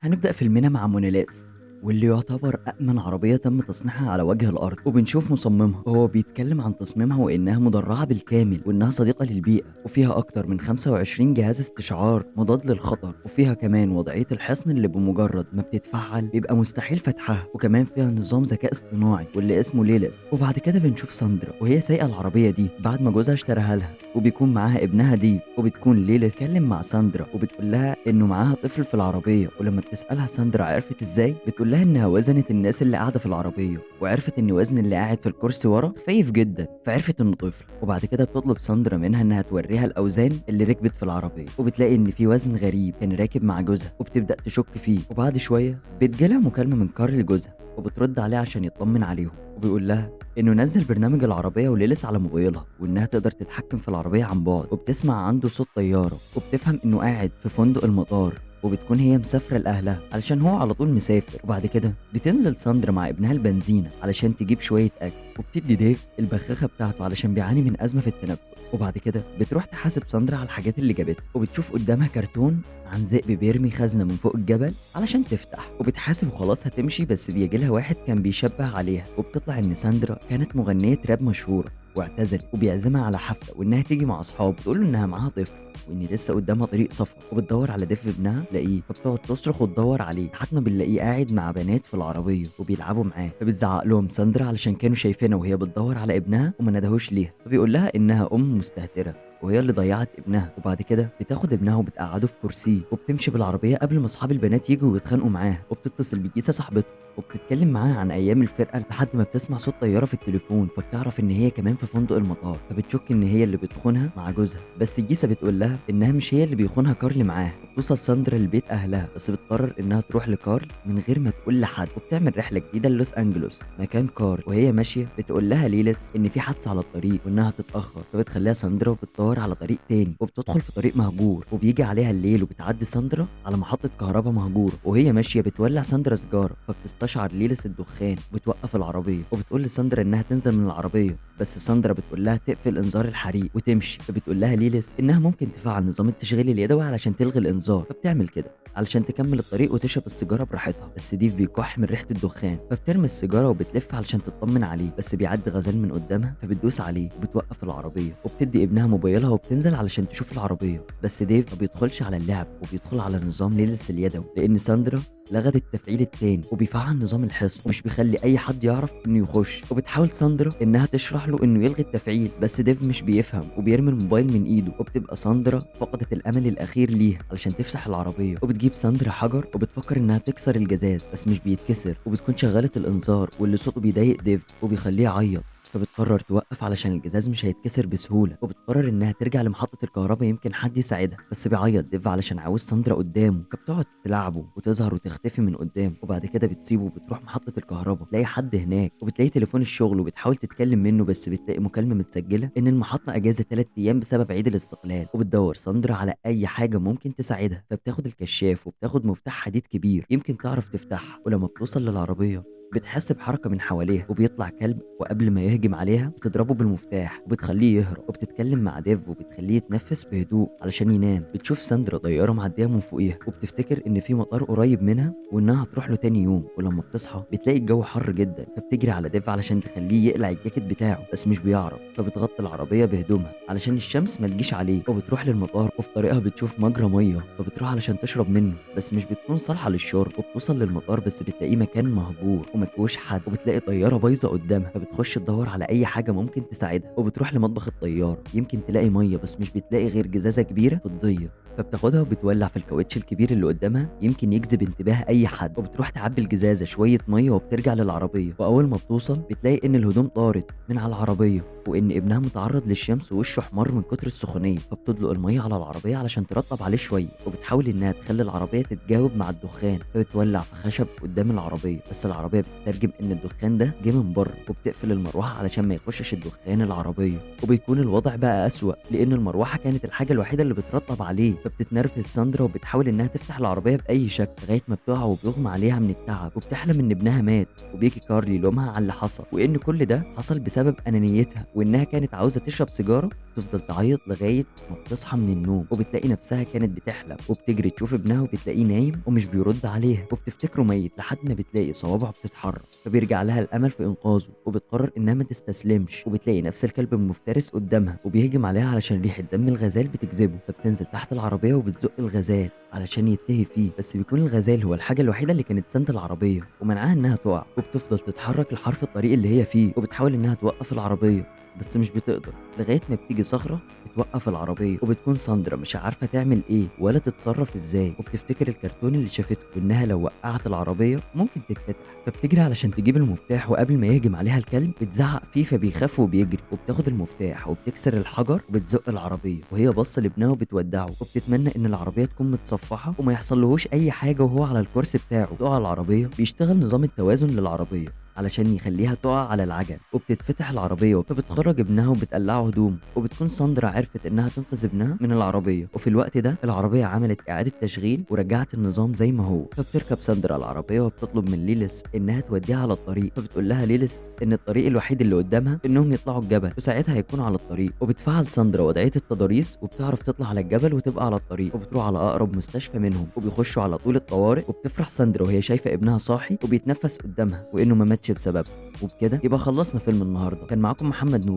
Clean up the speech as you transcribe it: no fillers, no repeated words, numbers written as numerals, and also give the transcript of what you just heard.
هنبدأ فيلمنا مع موناليس، واللي يعتبر أأمن عربية تم تصنيعها على وجه الأرض. وبنشوف مصممها وهو بيتكلم عن تصميمها وإنها مدرعة بالكامل وإنها صديقة للبيئة، وفيها أكتر من 25 جهاز استشعار مضاد للخطر، وفيها كمان وضعية الحصن اللي بمجرد ما بتتفعل بيبقى مستحيل فتحها، وكمان فيها نظام ذكاء اصطناعي واللي اسمه ليلس. وبعد كده بنشوف ساندرا وهي سايقة العربية دي بعد ما جوزها اشتراها لها، وبيكون معاها ابنها ديف. وبتكون ليلى تتكلم مع ساندرا وبتقول لها إنه معاها طفل في العربية، ولما بتسألها ساندرا عرفت إزاي بتقول لها إنها وزنت الناس اللي قاعدة في العربية وعرفت إن وزن اللي قاعد في الكرسي ورا خفيف جدا، فعرفت إنه طفل. وبعد كده بتطلب ساندرا منها إنها توريها الأوزان اللي ركبت في العربية، وبتلاقي إن في وزن غريب كان راكب مع جوزها وبتبدأ تشك فيه. وبعد شوية بتجيلها مكالمة من كارل جوزها وبترد عليه عشان يطمن عليهم، وبيقول لها إنه نزل برنامج العربية وليلس على موبايلها وإنها تقدر تتحكم في العربية عن بعد. وبتسمع عنده صوت طيارة وبتفهم إنه قاعد في فندق المطار، وبتكون هي مسافرة لأهلها علشان هو على طول مسافر. وبعد كده بتنزل ساندرا مع ابنها البنزينة علشان تجيب شوية أكل، وبتدي ديف البخاخة بتاعته علشان بيعاني من أزمة في التنفس. وبعد كده بتروح تحاسب ساندرا على الحاجات اللي جابتها، وبتشوف قدامها كرتون عن ذئب بيرمي خزنة من فوق الجبل علشان تفتح، وبتحاسب وخلاص هتمشي، بس بيجي لها واحد كان بيشبه عليها، وبتطلع إن ساندرا كانت مغنية راب مشهورة واعتزلت، وبيعزمها على حفلة وإنها تيجي مع أصحابه، تقول له إنها معاها طفل وإن لسه قدامها طريق سفر، وبتدور على ديف ابنها تلاقيه، فبتقعد تصرخ وتدور عليه لحد ما بنلاقيه قاعد مع بنات في العربية وبيلعبوا معاه. فبتزعق لهم ساندرا علشان كانوا شايفينها وهي بتدور على ابنها وما ندهوش ليها، فبيقول لها إنها أم مستهترة وهي اللي ضيعت ابنها. وبعد كده بتاخد ابنها وبتقعده في كرسيه وبتمشي بالعربية قبل ما اصحاب البنات يجوا ويتخانقوا معاها، وبتتصل بجيسة صاحبتها وبتتكلم معاها عن ايام الفرقة لحد ما بتسمع صوت طيارة في التليفون، فبتعرف ان هي كمان في فندق المطار، فبتشك ان هي اللي بتخونها مع جوزها، بس جيسة بتقول لها انها مش هي اللي بيخونها كارل معاها. وبتوصل ساندرا لبيت اهلها، بس بتقرر انها تروح لكارل من غير ما تقول لحد، وبتعمل رحله جديدة للوس انجلوس مكان كارل. وهي ماشية بتقول لها ليلس ان في حادثه على الطريق وانها تتاخر، فبتخليها ساندرا وبتدور على طريق تاني، وبتدخل في طريق مهجور، وبيجي عليها الليل، وبتعدي ساندرا على محطة كهرباء مهجورة، وهي ماشية بتولع ساندرا سيجارة، فبتستشعر ليلس الدخان وبتوقف العربية، وبتقول لساندرا انها تنزل من العربية، بس ساندرا بتقول لها تقفل انذار الحريق وتمشي. فبتقول لها ليلس انها ممكن تفعل نظام التشغيل اليدوي علشان تلغي الانذار، فبتعمل كده علشان تكمل الطريق وتشرب السيجارة براحتها، بس ديف بيكح من ريحه الدخان، فبترمي السيجارة وبتلف علشان تطمن عليه، بس بيعدي غزال من قدامها فبتدوس عليه وبتوقف العربية، وبتدي ابنها موبايلها وبتنزل علشان تشوف العربية، بس ديف ما بيدخلش على اللعب وبيدخل على نظام ليلس اليدوي، لان ساندرا لغت التفعيل التاني، وبيفعل نظام الحصن ومش بيخلي اي حد يعرف انه يخش. وبتحاول ساندرا انها تشرح له انه يلغي التفعيل، بس ديف مش بيفهم وبيرمي الموبايل من ايده، وبتبقى ساندرا فقدت الامل الاخير ليها علشان تفتح العربية. وبتجيب ساندرا حجر وبتفكر انها تكسر الجزاز، بس مش بيتكسر، وبتكون شغالة الانذار واللي صوته بيضايق ديف وبيخليه يعيط، فبتقرر توقف علشان الجزاز مش هيتكسر بسهولة، وبتقرر انها ترجع لمحطه الكهرباء يمكن حد يساعدها، بس بيعيط ديف علشان عاوز ساندرا قدامه، فبتقعد تلعبه وتظهر وتختفي من قدامه. وبعد كده بتسيبه وبتروح محطة الكهرباء، تلاقي حد هناك، وبتلاقي تليفون الشغل وبتحاول تتكلم منه، بس بتلاقي مكالمة متسجله ان المحطة اجازه 3 ايام بسبب عيد الاستقلال. وبتدور ساندرا على اي حاجة ممكن تساعدها، فبتاخد الكشاف وبتاخد مفتاح حديد كبير يمكن تعرف تفتحها. ولما بتوصل للعربية بتحس بحركة من حواليها، وبيطلع كلب، وقبل ما يهجم عليها بتضربه بالمفتاح وبتخليه يهرب. وبتتكلم مع ديف وبتخليه يتنفس بهدوء علشان ينام. بتشوف ساندرا طيارة معدية من فوقيها، وبتفتكر إن في مطار قريب منها وإنها هتروح له تاني يوم. ولما بتصحى بتلاقي الجو حر جدا، فبتجري على ديف علشان تخليه يقلع الجاكيت بتاعه، بس مش بيعرف، فبتغطي العربية بهدومها علشان الشمس ما تجيش عليه. وبتروح للمطار، وفي طريقها بتشوف مجرى مية، فبتروح علشان تشرب منه، بس مش بتكون صالحة للشرب. وبتوصل للمطار بس بتلاقيه مكان مهجور وما فيهوش حد، وبتلاقي طيارة بايظة قدامها، فبتخش تدور على اي حاجة ممكن تساعدها. وبتروح لمطبخ الطيارة يمكن تلاقي مية، بس مش بتلاقي غير جزازه كبيرة فضية، فبتاخدها وبتولع في الكاوتش الكبير اللي قدامها يمكن يجذب انتباه اي حد. وبتروح تعبي الجزازه شوية مية وبترجع للعربية، واول ما بتوصل بتلاقي ان الهدوم طارت من على العربية، وان ابنها متعرض للشمس ووشه احمر من كتر السخونيه، فبتدلق المية على العربية علشان ترطب عليه شوية. وبتحاول انها تخلي العربية تتجاوب مع الدخان، فبتولع في خشب قدام العربية، بس العربية بتترجم ان الدخان ده جه من بره، وبتقفل المروحة علشان ما يخشش الدخان العربية. وبيكون الوضع بقى اسوأ لان المروحة كانت الحاجة الوحيدة اللي بترطب عليه. فبتتنرفز ساندرا وبتحاول انها تفتح العربية باي شكل لغاية ما بتقع وبيغمى عليها من التعب، وبتحلم ان ابنها مات. وبيجي كارل يلومها على اللي حصل، وان كل ده حصل بسبب انانيتها، وانها كانت عاوزه تشرب سيجارة. تفضل تعيط لغاية ما بتصحى من النوم، وبتلاقي نفسها كانت بتحلم، وبتجري تشوف ابنها وبتلاقيه نايم ومش بيرد عليها، وبتفتكره ميت لحد ما بتلاقي صوابعه بتتحرك، فبيرجع لها الامل في انقاذه، وبتقرر انها ما تستسلمش. وبتلاقي نفس الكلب المفترس قدامها وبيهجم عليها علشان ريحه دم الغزال بتجذبه، فبتنزل تحت العربية وبتزق الغزال علشان يتلهي فيه، بس بيكون الغزال هو الحاجة الوحيدة اللي كانت سند العربية ومنعها انها تقع. وبتفضل تتحرك لحرف الطريق اللي هي فيه، وبتحاول انها توقف العربية بس مش بتقدر، لغاية ما بتيجي صخرة بتوقف العربية. وبتكون ساندرا مش عارفه تعمل ايه ولا تتصرف ازاي، وبتفتكر الكرتون اللي شافته وانها لو وقعت العربية ممكن تتفتح، فبتجري علشان تجيب المفتاح. وقبل ما يهجم عليها الكلب بتزعق فيه فبيخاف وبيجري، وبتاخد المفتاح وبتكسر الحجر وبتزق العربية، وهي باصة لابنها وبتودعه، وبتتمنى ان العربية تكون متصفحه وما يحصلهوش اي حاجة وهو على الكرسي بتاعه. تقع العربية، بيشتغل نظام التوازن للعربية علشان يخليها تقع على العجل، وبتتفتح العربية فبتخرج ابنها وبتقلعه هدوم. وبتكون ساندرا عرفت انها تنقذ ابنها من العربية، وفي الوقت ده العربية عملت اعادة تشغيل ورجعت النظام زي ما هو. فبتركب ساندرا العربية وبتطلب من ليلس انها توديها على الطريق، فبتقول لها ليلس ان الطريق الوحيد اللي قدامها انهم يطلعوا الجبل وساعتها هيكونوا على الطريق. وبتفعل ساندرا وضعية التضاريس وبتعرف تطلع على الجبل وتبقى على الطريق، وبتروح على اقرب مستشفى منهم وبيخشوا على طول الطوارئ. وبتفرح ساندرا وهي شايفة ابنها صاحي وبيتنفس قدامها وانه ما ماتش بسببها. وبكده يبقى خلصنا فيلم النهارده. كان معاكم محمد نور.